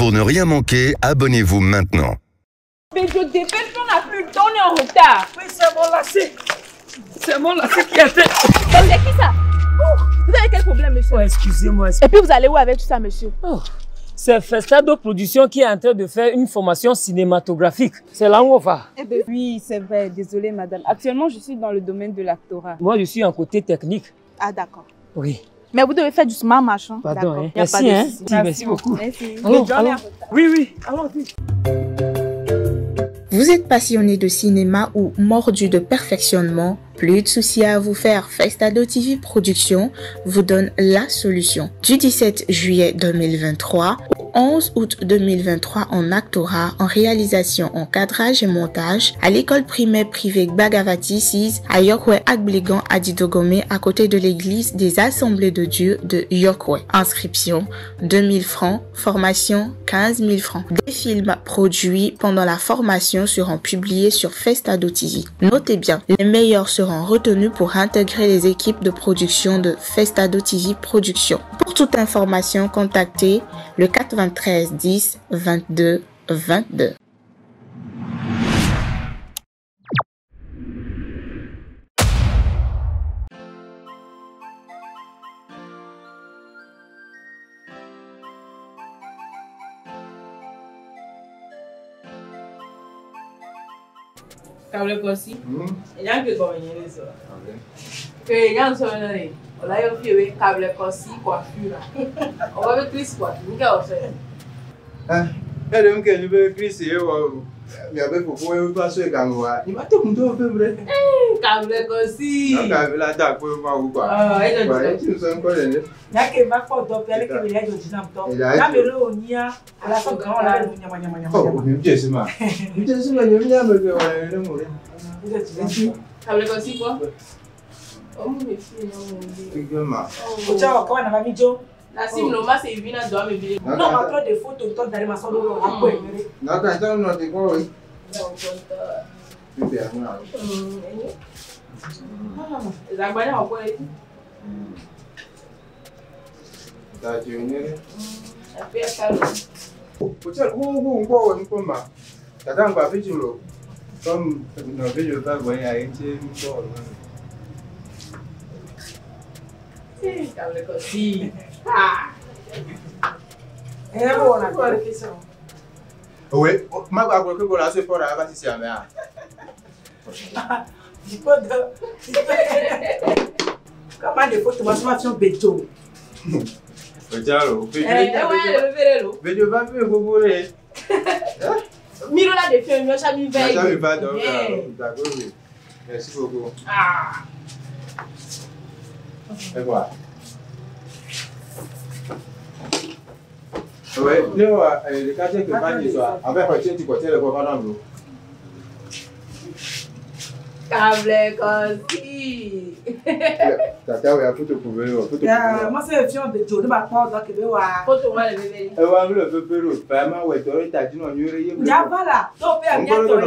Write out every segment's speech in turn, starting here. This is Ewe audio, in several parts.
Pour ne rien manquer, abonnez-vous maintenant. Mais je dépêche, on n'a plus le temps, on est en retard. Oui, c'est mon lacet. C'est mon lacet qui a été. C'est qui ça? Oh, vous avez quel problème, monsieur? Oh, excusez-moi. Et puis vous allez où avec tout ça, monsieur? Oh, c'est Festado Production qui est en train de faire une formation cinématographique. C'est là où on va. Eh ben, oui, c'est vrai. Désolée, madame. Actuellement, je suis dans le domaine de l'actorat. Moi, je suis en côté technique. Ah, d'accord. Oui. Mais vous devez faire du smart machin. Pardon, hein. Merci, hein. Merci, merci beaucoup. Merci. Allons, allons. Oui, oui. Allons-y. Vous êtes passionné de cinéma ou mordu de perfectionnement? Plus de soucis à vous faire, Festado TV Production vous donne la solution. Du 17 juillet 2023 au 11 août 2023 en actorat, en réalisation, en cadrage et montage à l'école primaire privée Bagavati 6 à Yokwe Agblegan à Didogomé à côté de l'église des Assemblées de Dieu de Yokwe. Inscription 2000 francs, formation 15 000 francs. Des films produits pendant la formation seront publiés sur Festado TV. Notez bien, les meilleurs seront retenus pour intégrer les équipes de production de Festado TV Production. Pour toute information, contactez le 93 10 22 22. Kable kosi. Enya ke ko menye so. Ke nya so na re. Ola yo fi we kable kosi coiffure. O wa be Chris coiffure. Nke o se. Ah, ele nke ni be Chris e wo. Mi abe fofo e ba so e kan wa. Ni ma to kun to fe mre. Eh, kable kosi. Na ka la da ko ma wo kwa. Ah, e do. Wa ti so nko le ni. Na ke ma ko do pe le ke me le jo jina mto. Na me lo onia, ola so gan ola le nyama nyama nyama. Oh, mi je si ma. Mi je si ma ni mi na me ke wa le mo re. Kable kosi quoi? Oh, mi fi no mo bi. Ma. O cha o ka na ma mi jo. Na sim no ma se ivina do me bi. Non, ma trop de photos to d'aller ma so do la ko emere. Na ka ta no te ko ri. Mi be na. Zagbana o ko e. Ta je ni re. Afi akalo. O cha wo wo nko wo nko ma. Tata ngba fi julo. Comme no fi julo ba gbo ya yin che nko lo. Kable kosi. Ah. Eh bon, on a question. Oui, ma gba gbo ko la se fora ba sisi ame a. Di ko de. Comment des photos ma so fi bejo. O jalo, fe eh, bejo ba fi gbogbo re. Miro la de fi mi o mi ve. Ça mi va donc d'accord oui. Merci beaucoup. Ah. Et voilà. Oui, nous, le quartier que va dire, avec un petit côté, le gouvernement. Kable kosi. Tata, oui, faut te prouver, faut te prouver. Moi, c'est le fion de Joe, ne va pas dans que wa. Faut te voir le bébé. Eh, wa, le bébé, vraiment, ouais, tu as dit non, il y a voilà, tu peux bien toi.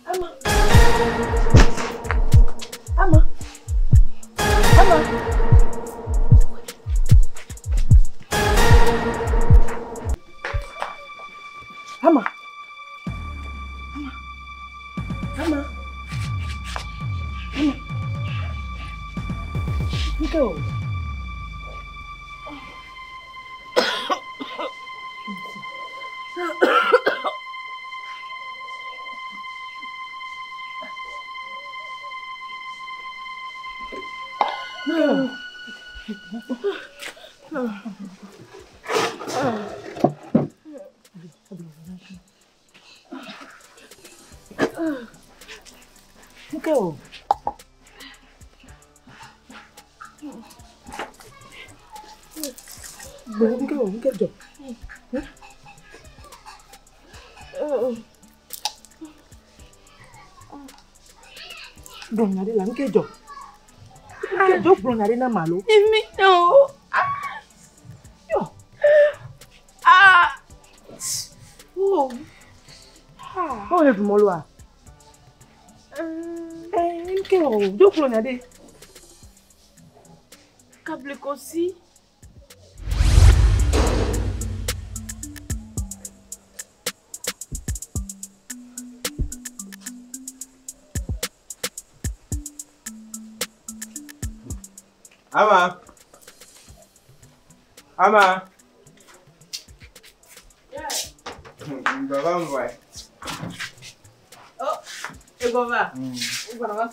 Ama. Ama. Ama. Ama. Ama. Go. Go. Go, go, go. Bon, allez là, go. Do gblɔ nya ɖe na ma lo. Mi no. Yo. Ah. Oh. Ah. O le du mɔlua. Eh, nke o, do gblɔ nya ɖe. Kablekosi. Ama. Ama. Yeah. Baba mboy. Oh, Egova. Ugwana wa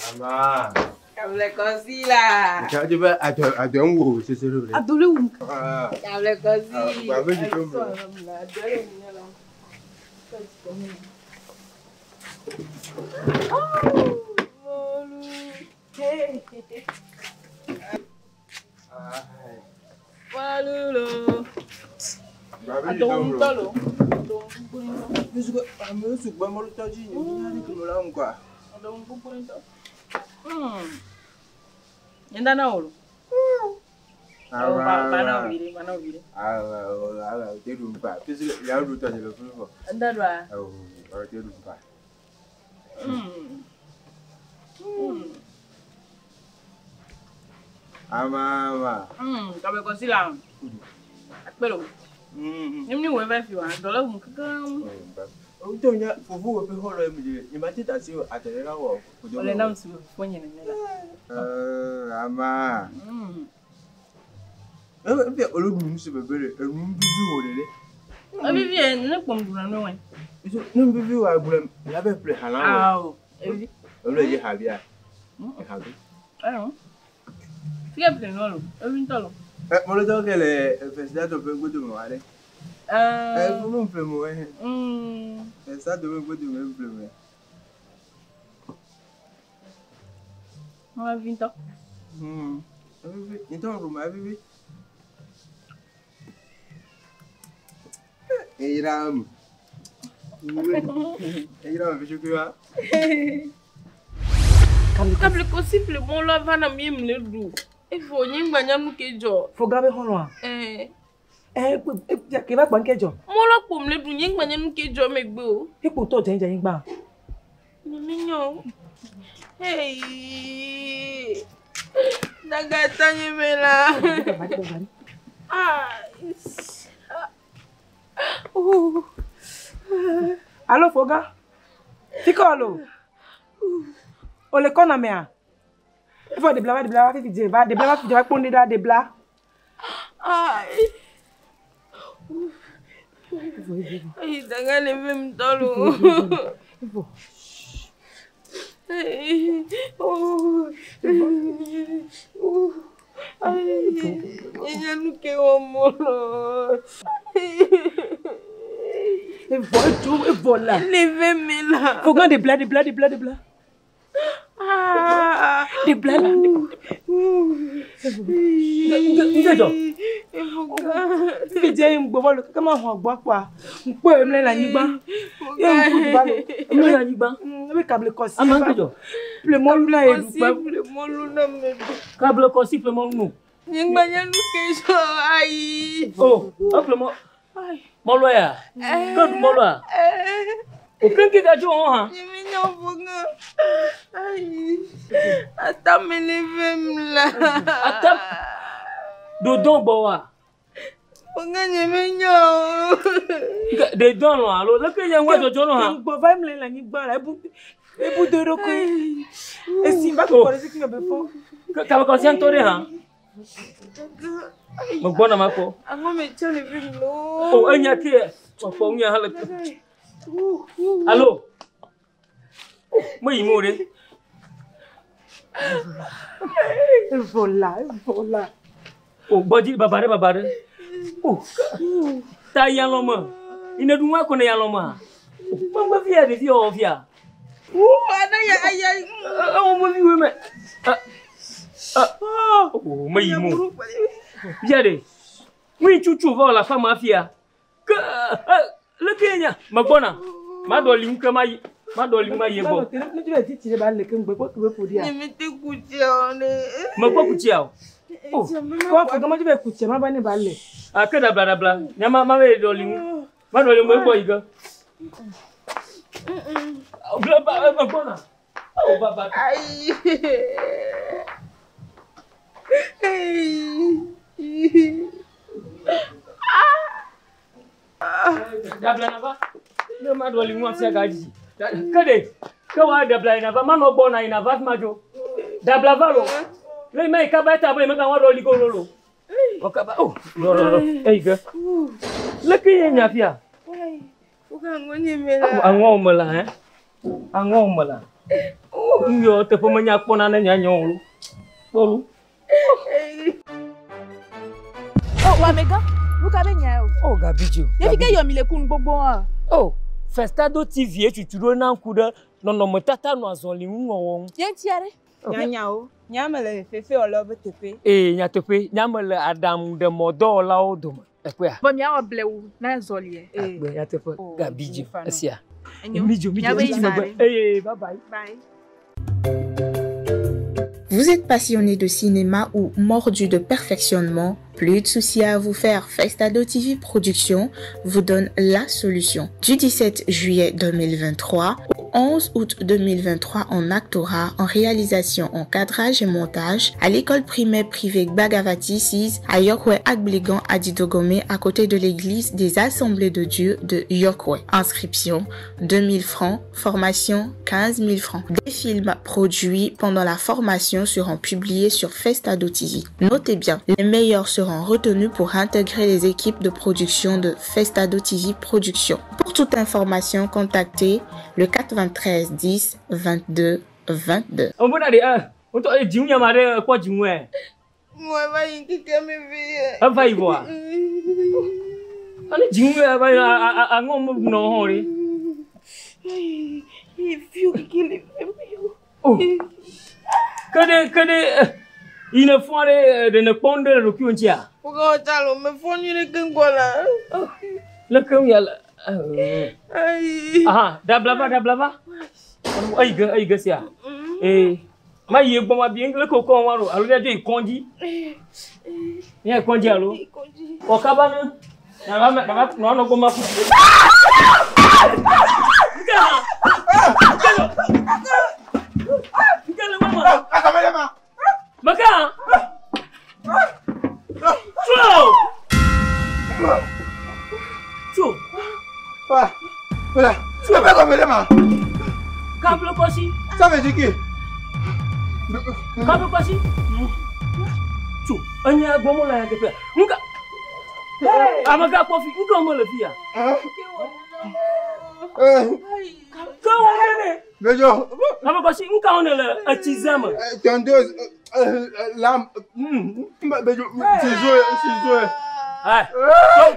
Ama. Kablekosi la. Ka ba ado nwo sesere re. Adole wu. Ah. Kablekosi. Ba be ji to mo. Oh, Molu. Hey. Ah. Walulo. Ba be ji to mo. Adon Bisu ame su gba mo to ji ni ni ko la nkwa. Adon pupurinto. Yenda na olo. Ah, Bana ovire, bana ovire. Ah, ah, te du pa. Bisu ya ru to je lo fun fo. Nda dwa. Oh, o te du pa. Ama ama. Kabe kosi la. Akpelo. Nimni wo ve fi wa, dole mu kankan. O to nya fufu wo pe holo mi je. Ni ma tita si atere la wo. Ole na msu fo nyen ne la. Eh, ama. Eh, bi olodun mu se bebere, enu bibi wo lele. O bibi e ne pom dura no wen. Iso ne bibi wa gbure la be ple hala wo. Ah o. Ebi. Olu ye habia. Habi. Eh. Fike ple no lo. Ebi ntolo. Eh, mo lo to kele festival to pe gbodo mo wale. Eh. Eh, fún mo ple mo eh. Festival to pe gbodo mo ple mo. Mo vi nto. Ebi nto ru ma ebi. Eiram. Eiram fi wa. Kablekosi ple mo lo va na mi mle du. Efo nyi gbanya nu kejo. Fo gabe honwa. Eh. Eh, ke ba gban kejo. Mo lo po mle du nyi gbanya nu kejo megbe o. Ipo to je nje gba. Ni mi yan. Hey. Daga tanye me la. Ah. Oh. Allo Foga. Fikolo. O le kona me a. Ifo de bla fi je va de bla fi je va ponde da de bla. Ai. Ai daga le vem tolo. Ifo. Ai. Oh. Oh. Ai. Enya nu ke o mo lo. Ifo ejo ifo la. Le vem me la. Foga de bla de bla de bla de bla. Ah. De bla la. Ngejo. Fi je ngbo lo ka ma ho gbo pa. Npo emle la nyigba. Ye nku du ba lo. Emle la nyigba. Ebe kable kosi. Ama ngejo. Ple molu na edu pa. Ple molu na me. Kable kosi ple molu nu. Nyigba nya nu kejo ai. Oh, ple mo. Molu ya. Ko du molu a. O kenke ka jo on ha. Ni mi nya fonga. Ai. Ata me leve mla. Ata dodon bo wa. Fonga ni mi nya. De don lo alo le ke yen wa jojo no ha. Ngbo va mle la nyigba la ebu ebu de roko. E simba ko ko si ki be fo. Ka ko si antore ha. Mo gbona ma ko. Ango me chole vi lo. O enya ke o fo nya ha le. Allo. Mo yi mo re. Vola, vola. O gbodi baba re baba re. O ta yan lo mo. Ine dun wa ko ne yan lo mo. O gbogbo fi e de fi o fi a. O ana ya ay. O mo fi we me. Ah. O mo yi mo. Bia de. Mi chuchu va la femme afia. Ke le kenya ma gbona. Ma ɖɔ li ŋu ke ma yi ma ɖɔ li ŋu ma yi egbɔ. Ne tu le titi ɖe ba le ke ŋgbe kpɔ ke be ƒo ɖia. Nye mi te ku tsia o ne. Mekpɔ ku tsia o. Oh, kɔ fɔ gama tu be ku tsia ma ba ne ba le. A ke ɖabla ɖabla. Nya ma ma be ɖɔ li ŋu. Ma ɖɔ li ŋu egbɔ yi ge. Bla ba egbɔna. Oh baba. Ayi. Ɖabla nava. Ne ma ɖɔ li ŋu afia ga dzi. Ke ɖe ke wa ɖabla yi nava ma nɔ gbɔ na yi nava fi ma dzo. Ɖabla va lo. Ne ma yi kaba ta be mega wa ɖɔ li go lolo. Wɔ kaba oh lɔ lɔ lɔ eyi ge. Leke ye nya fia? Aŋɔ me la hɛ. Aŋɔ me la. Nu yɔ teƒe menya kpɔna ne nya nyɔ o. Kpɔ lu. Oh, Wamega, nu ka be nya o. Oh, Gabi o. Ne fi ke yɔ mi le kunu gbogbo hã. Oh, Festado TV etutu ɖo na ŋku ɖe nɔnɔmetata nɔ azɔli ŋu wɔwɔ ŋu. Ye ŋuti aɖe. Nyanyawo, nya me le fefewɔlawo ƒe teƒe. Ee, nyateƒe, nya me le aɖaŋuɖemɔdɔwɔlawo dome. Ekpɔa? Bɔ miawɔ blewu na zɔlie. Akpe nyateƒe, Gabi dzo esia. Enyo. Mi dzo, mi dzo, Miabe mi dzo yi megbe. zã ɖe. Eye, bye bye. Bye. Vous êtes passionné de cinéma ou mordu de perfectionnement? Plus de soucis à vous faire, Festado TV Productions vous donne la solution. Du 17 juillet 2023 au 11 août 2023 en actorat, en réalisation, en cadrage et montage à l'école primaire privée Bagavati 6 à Yokwe Agblegan à Didogomé à côté de l'église des Assemblées de Dieu de Yokwe. Inscription 2000 francs, formation 15 000 francs. Des films produits pendant la formation seront publiés sur Festado TV. Notez bien, les meilleurs seront retenus pour intégrer les équipes de production de Festado TV Productions. Pour toute information, contactez le 93 10 22 22. On peut aller, on t'a dit, on y a marre, quoi, du moins. Ŋɔ va yi keke mi fi ye. Eva yi vɔa? Ani dzi ŋu eva yi aŋɔ me nɔ hã ɖe. Fiu keke le fi. Oh. Ke ɖe ke ɖe yi ne fɔ ɖe ɖe ne kpɔm ɖe le ɖokuiwò ŋutia? Woka wɔ tsa lo me fɔ nyui ɖe keŋ gbɔ la. Le keŋ ya le. Ayi. Aha, ɖabla va, ɖabla va. Eyi ge, eyi ge sia. Ee, ma yi egbɔ ma bi leke wokɔ wa ɖo alo míadzo yi kɔndzi. Míayi kɔndzi alo? Wɔ kaba ne nava me nava nɔ anɔ gbɔ ma ƒu. Nke le wa ma. Meka. Tso. Tso. Voilà. Voilà. Tu peux pas comme ma. Câble kɔsi. Ça veut dire qui? Câble kɔsi. Tso. Enya gbɔmɔ la ya teƒea. Nka. Amega kpɔ fi. Nka me le fi ya. Ke wo ne. Bejo. Ame kɔsi nka wo ne le etsi zã me. Tondeuse. Lame. Bejo. Ciseau. Ciseau. Ayi.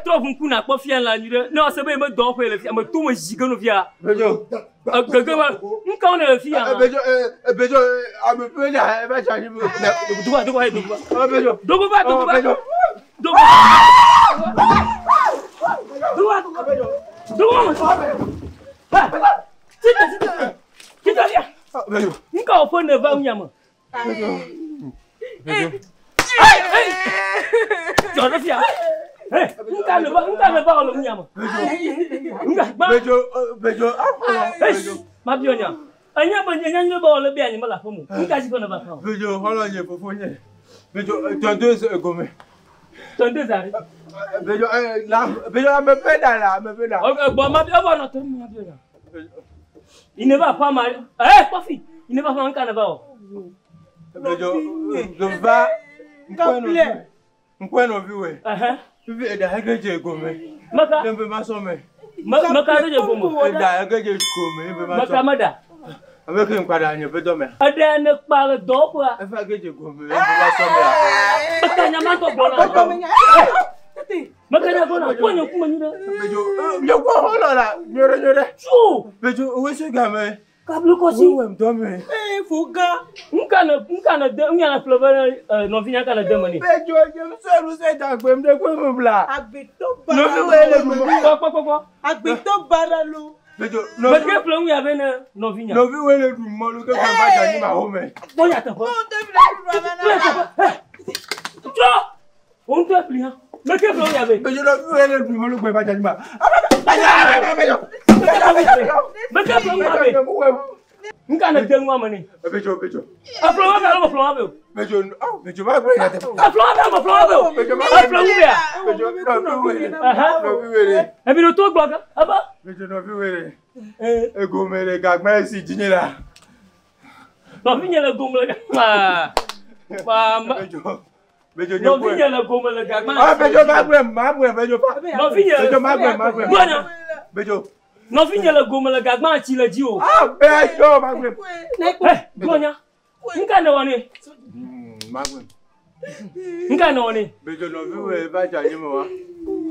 Trɔ ŋku na kpɔ fia la nyuie ɖe. Ne wòase be ye me dɔwɔƒe le fia, me to me zi ge no fia. Bejo. Gege ma nka wo ne le fia. Bejo. Bejo. Ame ƒe nya eva tsa anyi. Dogo dogo ayi dogo. Bejo. Dogo va dogo va. Bejo. Dogo. Dogo dogo. Dogo ma. Tite tite. Tite lia. Bejo. Nka wo ƒe ne va ŋunya me. Bejo. Bejo. Hey, hey. Jɔ ɖe fia. Hey, nka ne va nka ne va wɔ le ŋunya me. Nka gba. Bejo. Bejo. Hey, ma biɔ nya. Enya be nye nye be wɔ le be anyi me le aƒe me. Nka si ƒe ne va fa o. Bejo. Xɔlɔ nye fofo nye. Bejo. Tondeuse gome. Tondeuse aɖe. Bejo. La. Bejo ame ƒe ɖa la ame ƒe ɖa. Gbɔ ma biɔ evɔ nɔ te ma biɔ nya. Il ne va pas mal. Eh, kɔfi. Il ne va pas nka ne va o. Bejo. Va. Nkwe nɔvi wɛ. Fifi eɖa hege dze gome. Meka. Ne be ma sɔ me. Meka hege dze gome. Eɖa hege dze gome. Ne be ma sɔ. Meka me ɖa. Ame ke ŋkpa ɖa nye ƒe dɔme. Eɖe ne kpa le dɔwɔƒea. Eƒe hege dze gome. Ne be ma sɔ mea. Meka nya ma tɔ gblɔna. Meka nya gblɔna. Kpɔ nye ŋkume nyuie ɖe. Bejo. Nye kɔ xɔlɔ la. Nyuie nyuie. Tso. Bejo wosu game. Kablu kɔsi. Wowɔm dɔme. Ee foga. Nka ne nka ne de ŋunya ne ƒle be nɔvi nya ka ne de me nɛ. Bejo nye ŋusẽ ŋusẽ da gbem ɖe kpe me bla. Agbetɔ bara Nɔvi wɛ le me. Kpɔ kpɔ kpɔ. Agbetɔ bara lo. Meke ƒle nu ya be ne nɔvinya. Nɔvi wo le ɖu mɔlu ke ƒe va dze anyi ma home. Kpɔ nya teƒe. Trɔ. Wo ŋutɔ ƒli hã. Meke ƒle nu ya be. Bedzo nɔvi wo le ɖu mɔlu ke va dze anyi ma. Meke ƒle nu ya be. Nka ne de nua me ne. Bedzo bedzo. Eƒle wa be alo meƒle wa be o. Bedzo bedzo ma gblɔ nya teƒe. Eƒle wa be alo meƒle wa be o. Bedzo ma Eƒle nu bea. Bedzo nɔvi wo le. Nɔvi wo le. Ebi ɖo to gblɔ ke ebe. Bedzo nɔvi wo le. Egome le gagba esi dzinye la. Nɔvinye le gome le gagba. Bedzo. Bedzo nye Nɔvinye le gome le gagba. Ah bedzo ma gblɔ ma gblɔ bedzo fa. Nɔvinye. Bedzo ma gblɔ ma gblɔ. Gblɔ nya. Bedzo. Nɔvinye le gome le gagba tsi le dzi o. Ah bedzo ma gblɔ. Gblɔ nya. Nka ne wɔ ne. Ma gblɔ. Nka ne wɔ ne. Bedzo nɔvi wo le va dze anyi me wa.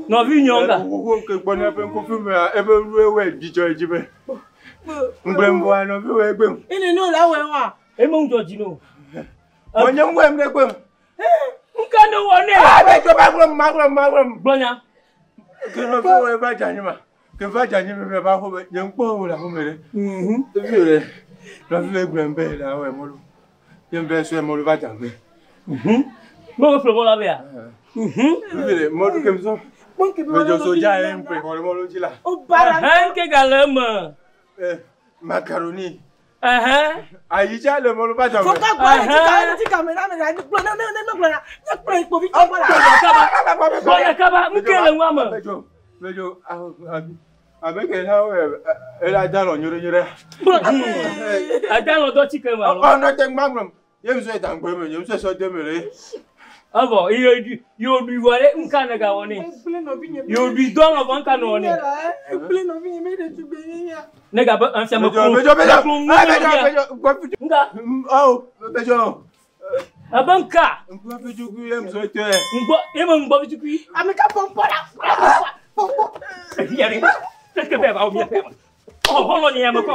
Nɔvinye wo ka. Xoxo ke gbɔ ne eƒe ŋkufi mea eƒe nuwo wɔ dzidzɔ dzi be. Ŋgblẽ ŋgɔ nɔvi wo egbe. Ene no la wɛ wa. Eme ŋudzɔ dzi no. Wònye ŋgɔe ɖe gbe. Nka ne wɔ ne. Ah bedzo ma gblɔ ma gblɔ ma gblɔ. Gblɔ nya. Ke nɔvi wo va dze anyi ma. Ke va dze anyi me va xɔ be nye ŋkpɔ wo le axome ɖe. Evi wo ɖe. Nɔvi wo egblẽ be la wɔ mɔlu. Ye be sɔe mɔlu va dze agbe. Me wo ƒle mɔlua bea. Evi ɖe mɔlu ke mi sɔ. Bedzo sodza ye ŋkpe xɔ ɖe mɔlu dzi la. Ɛhɛn ke gale eme. Macaroni. Ɛhɛn. Ayidza le mɔlu va dze agbe. Foka gblɔ ne tika ne tika me na me la gblɔ ne ne ne gblɔ la ne kplɔ ikpovi tɔ gbɔ la. Kaba. Gblɔ nya kaba. Nke le nua me. Bedzo bedzo abe ke na wo ela da lɔ nyore nyore. Ada lɔ dɔ tsi ke me alo. Ɔ nɔ te ŋgba gblɔm. Ye mi sɔ yi dangbe me, ye mi sɔ sɔ de me le. Evɔ iyo yo ɖui vɔ ɖe nka ne gawɔ ne. Yo ɖui dɔ lɔ vɔ nka ne wɔ ne. Gblẽ nɔvinye me ɖetugbe nye ya. Ne gabe ŋfia me Bedzo bedzo bedzo. klo Ah bedzo bedzo gbɔ Nka. Awo bedzo. Ebe nka. Ŋgbɔ fitukui ye mi sɔ tɛ. Ŋgbɔ ye me ŋgbɔ fitukui. Ame ka pɔmpɔ la. Pɔmpɔ. Efi ya ɖe. Teke bɛ ba wo mi ya. Ɔ xɔlɔ nye ya me kɔ.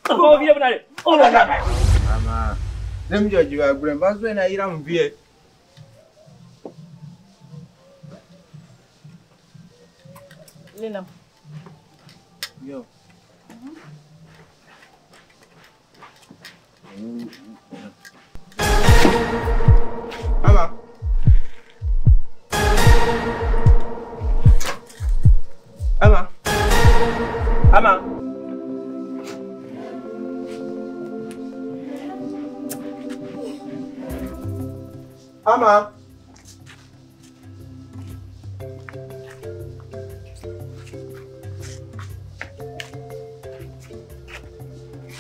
Ɔ vi ya bena ɖe. Ɔ lɔ ya. Ama. Ne mi dzɔ dzi va gblẽ va sɔe na yra mu vie. Lena. Yo. Ama. Ama. Ama. Ama.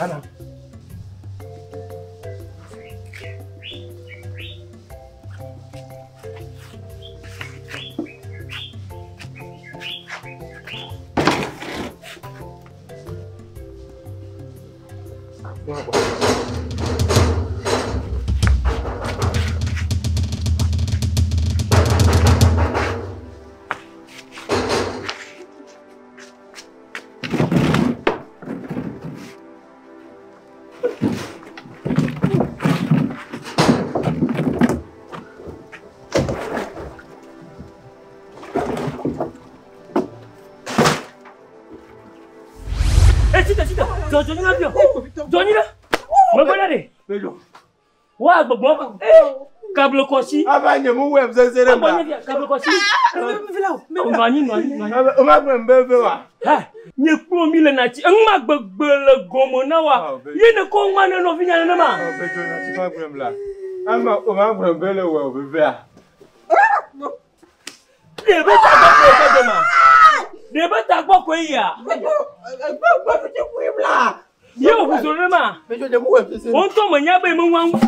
Ama. Tite tite. Dzɔ dzɔ nyina bio. Dzɔ nyina. Megbe ɖe ɖe. Bedzo. Wa gbɔgbɔ. Kablo kɔsi. Ava nye mu wɛ sese ɖe Agbɔ ma. nye fia kablo kɔsi. Nɔ anyi nɔ anyi nɔ anyi. O ma gblẽ be ve wa. Ha, nye kplɔ mi le natsi. Eŋma gbegbe le gɔme na wa. Ye ne kɔ ŋma ne nɔvinya nenema. Bedzo na tsi ma gblẽ la. Ama o ma gblẽ be le wɔ vevea. Ɖe be tagbɔ koe tɔ doma. Ɖe be tagbɔ koe yia. Gbɔ fi tsi kui bla. Ye wò ʋu zo nenema. Bedzo nye mu wɛ sese. Wo ŋutɔ menya be me ŋua ŋu.